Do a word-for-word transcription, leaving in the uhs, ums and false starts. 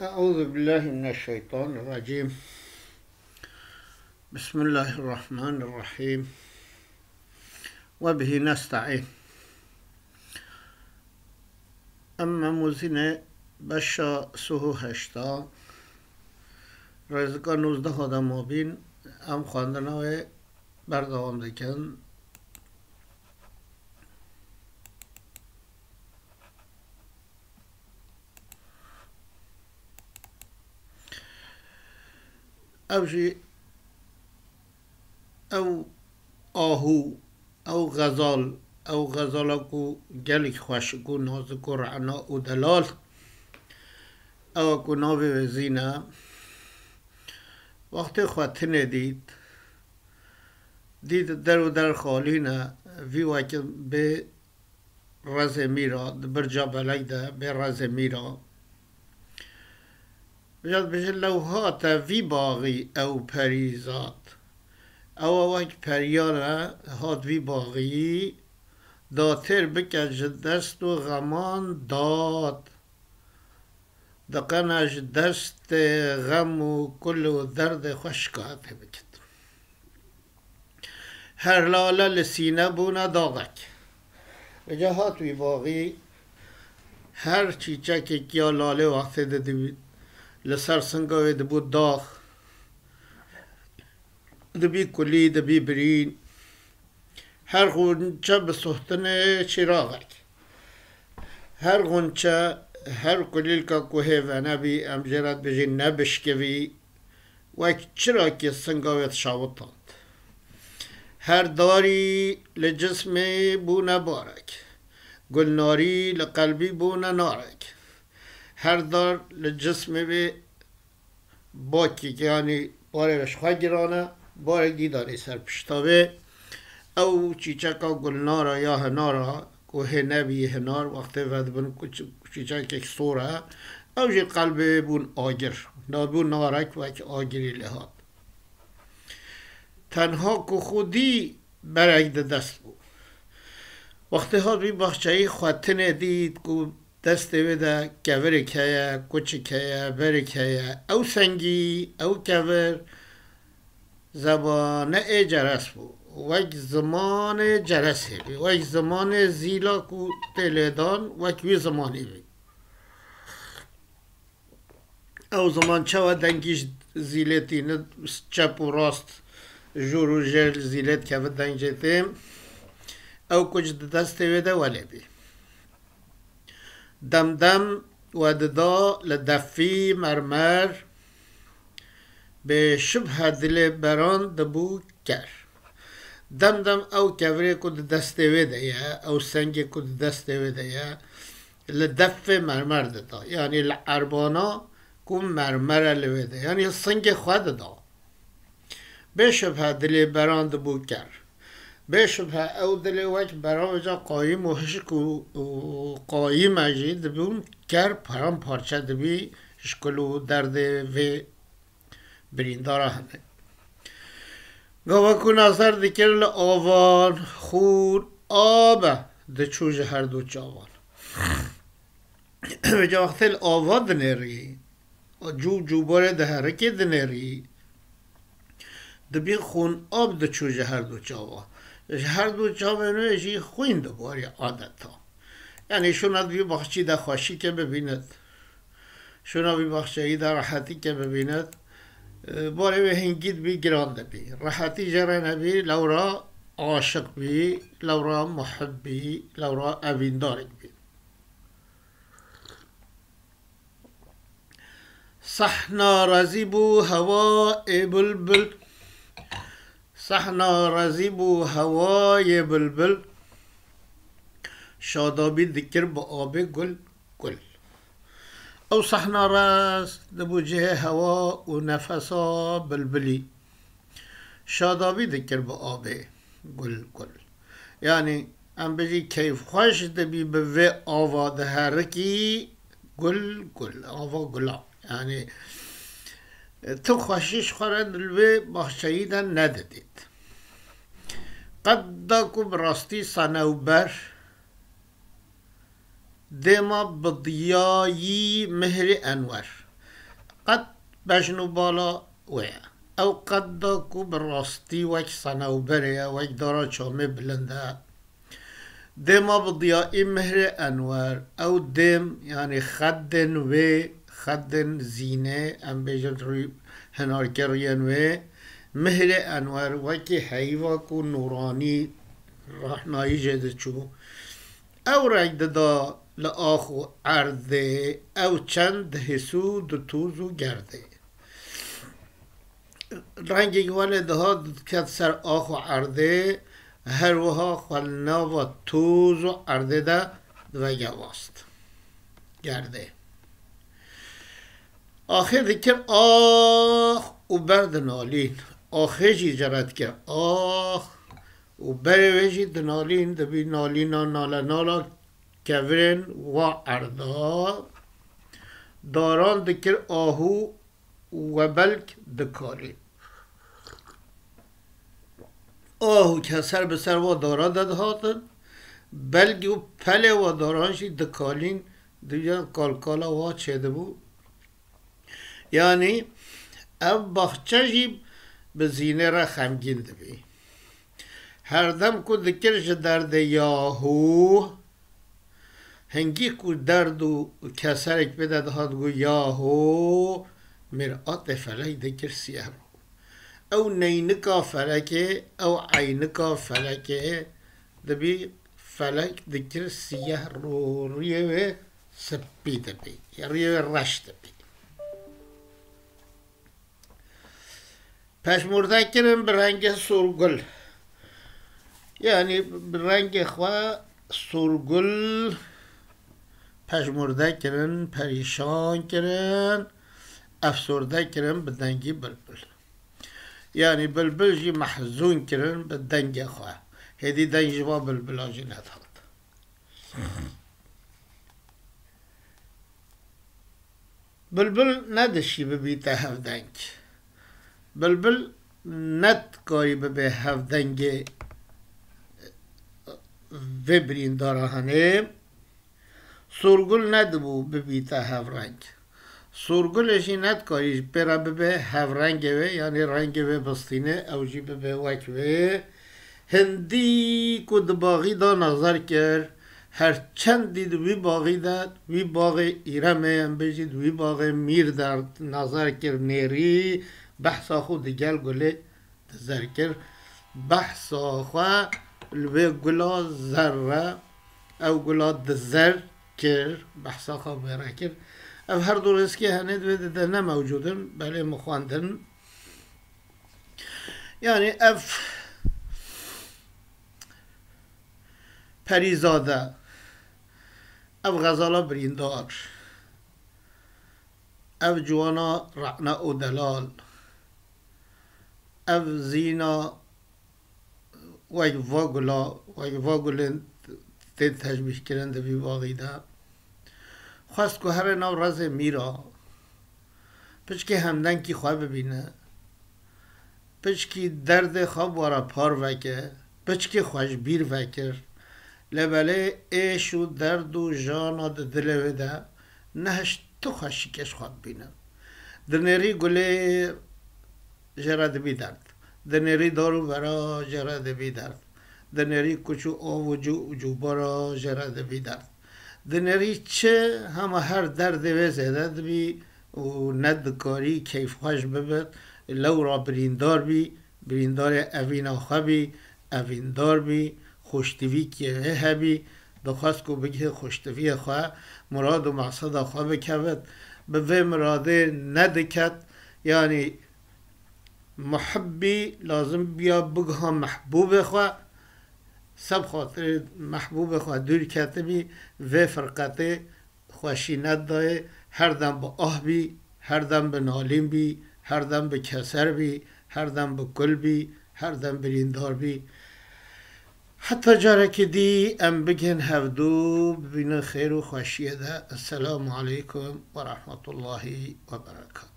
أعوذ بالله من الشيطان الرجيم. بسم الله الرحمن الرحيم. وبه نستعين. Em Mem û Zînê beşa sih û heşta, rêzika nozdeha de mabîn, em xwendina wê berdewam dikin. Ew jî, ew ahû, ew xezal, ew xezala ku gelek xweşik û nazik û re'na û delal, ew ku navê wê Zîn e, wextê xwe tinê dît, dît der û der xalî ne, vî weke bê rezê mîra, di birca belek de bê rezê mîra. Vêca dibêje, lewha te vî baxî ew perî zad. Ew wek periyan e, hat vî baxî, da têr bike ji dest û xeman dad. Diqene ji destê xem û kul û derdê xwe şikayetê bikin. Her lale li sîne bûne daxek. Vêca hat wî baxî, her çîçekek ya lalê wextê de dibî, li ser singa wê dibû dax, dibî kulî, dibî birîn. Her xunçe bi sohtinê çîraxek. Her xunçe, her kulîlka ku hê venebî, em jê re dibêjin nebişkivî, wek çirakê singa wê dişewitand. Her darî li cismê bûne barek. Gulnarî li qelbî bûne narek. Her dar li cismê wê bakek, yanî barê ji xwe giran e, barek dî danî ser pişta wê. Ew çîçeka gulnara ya hinara ku hê nebî hinar, wextê vedibin ku çî-, çîçekek sor e, ew jî qelbê bûn agir. Nabû narek wek agirî lê hat. Tenha ku xwe dî berek di dest bû. Wextê hat vî baxçeyî xwe tinê dît ku destê wê de kevirek heye, kuçik heye, berek heye. Ew sengî, ew kevir, zebane ê ceres bû. Wek zimanê ceresê bî. Wek zimanê zîla ku tê lêdan, wek wî zimanî bî. Ew ziman çawa dengî ji zîlê tîne, çep û rast, jûr û jêr li zîlê dikeve, deng jê tê. Ew kuç di destê wê de welê bî. Dem dem we dida li defî mermer, bê şibhe dilê beran dibû ker. Dem dem ew kevirê ku di destê wê de ye, ew sengê ku di destê wê de ye, li defê mermer dida. Yanî li erbana ku mermer e li wê de. Yanî singê xwe dida. Bê şibhe dilê beran dibû ker. Bê şibhe ew dilê wek beran vêca qayîm û hişk û, û qayîm e jî dibûn ker, paramparçe dibî, ji kul û derdê vê birîndara hene. Gava ku nazar dikir li avan, xûn, ab e, diçû ji her du çavan. Vêca wextê li ava dinêrî, cû cûbarê diherikê dinêrî, dibî xûn ab diçû ji her du çava. Ji her du çavên wê jî xwîn dibarî adeta. Yanî şûna di vî baxçî de xweşîkê bibînit. Şûna vî baxçeyî de rehetîkê bibînit. E, barê wê hingî dibî, giran dibî. Rehetî jê re nebî, lewra aşiq bî, lewra muhib bî, lewra evîndarek bî. Sehna rezî bû hewa ê bilbil. Sehna rezî bû hewa yê bilbil. Şadabî dikir bi abê gul gul. Ew sehna rez dibû cihê hewa û nefesa bilbilî. Şadabî dikir bi abê gul gul. Yanî em bêjî keyfxweş dibî bi vê ava diherikî gul gul, ava gulan. Yanî tu xweşî ji xwe re li vê baxçeyî de nedidît. Qeda ku bi rastî senewber dêma bi diyayî mihrî enwer. qet bejn û bala wê ye. Ew qet da ku bi rastî wek senewberê ye, wek dara çamê bilind e. Dêma bi diyayî Mihrê Enwer, ew dêm, yanî xedên wê, xedên zînê, em bêjin rûy-, hinarkeriyên wê, Mihrê Enwer wekî heyva ku nûranî, rehnayî jê diçû. Ew reng dida li ax û erdê, ew çend dihîsû, ditûz û gerdê. Rengê wele dihat diket ser ax û erdê, her wiha xwe li nava toz û erdê de divegevast. Gerdê. Axê dikir ax û ber dinalîn. Axê jî cere dikir ax û berê wê jî dinalîn, dibî nalîna nalenala kevirên wa erda. Daran dikir ahû û we belk dikalîn. Ah û keser bi ser wa dara de dihatin, belk û pelê wa daran jî dikalîn, diviya kalkala wa çêdibû. Yanî ev baxçe jî bi zînê re xemgîn dibî. Her dem ku dikir ji derdê yahû, hingî ku derd û keserek pê de dihat, got, yahû, mir'atê felek dikir siyeh. Ew neynika felekê, ew eynika felekê dibî, felek dikir siyeh, rû-, rûyê wê spî dibî, rûyê wê reş dibî. Peşmûrde kirin bi rengê sorgul. Yanî bi rengê xwe sorgul peşmûrde kirin, perîşan kirin, efsorde kirin bi dengî bilbil. Yanî bilbil jî mehzûn kirin bi dengê xwe. Hêdî deng ji van bilbila jî nedihat. Bilbil nedişî bibîte hevdeng. Bilbil nedikarî bibe hevdengê vê birîndara henê. Sorgul nedibû bibîte hevreng. Sorgulê jî nedikarî ji pê re bibe hevrengê wê, yanî rengê wê bistîne, ew jî bibe wek wê. Hindî ku di baxî de nazar kir, her çendî di wî baxî de, wî baxê Îremê, em bêjî di wî baxê Mîr de nazar kir, nêrî behsa xwe digel gulê dizer kir. Behsa xwe li wê gula zer re, ew gula dizer kir, behsa xwe wê re kir. Ev her du rêzkê henê di wê de, de ne mewcûd in, belê min xwendin. Yanî ev perîzade, ev xezala birîndar, ev ciwana re'na û delal, ev zîna wek va gula, wek va gulên tên teşbîhkirin di vî baxî de. Xwest ku here nav rezê mîra, piçkê hemdengkî xwe bibîne, piçkî derdê xwe bi we re par veke, piçkê xwe ji bîr vekir. Lê belê êş û derd û jana di dilê wê de nehişt tu xweşikê ji xwe bibîne. Dinêrî gulê jê re dibî derd. Dinêrî dar û bera jê re dibî derd. Dinêrî kuç û av û cû û cûbara jê re dibî derd. Dinêrî çi, hema her derdê wê zêde dibî û nedikarî keyfxweş bibit. Lewra birîndar bî, birîndarê evîna xwe bî, evîndar bî, xweştivîkiyê wê hebî, dixwest ku bigihê xweştiviyê xwe, mirad û meqseda xwe bikevit, bi vê miradê nediket, yanî muhibbî lazim biya bigiha mehbûbê xwe, seb xatirê mehbûbê xwe dûr ketibî, vê firqetê xweşî nedayê, her dem bi ah bî, her dem bi nalîn bî, her dem bi keser bî, her dem bi kul bî, her dem birîndar bî. Heta carekê dî em bigihên hevdû, bibînin xêr û xweşiyê de. Esselamu aleykum ve rahmetullahi ve berekatuhu.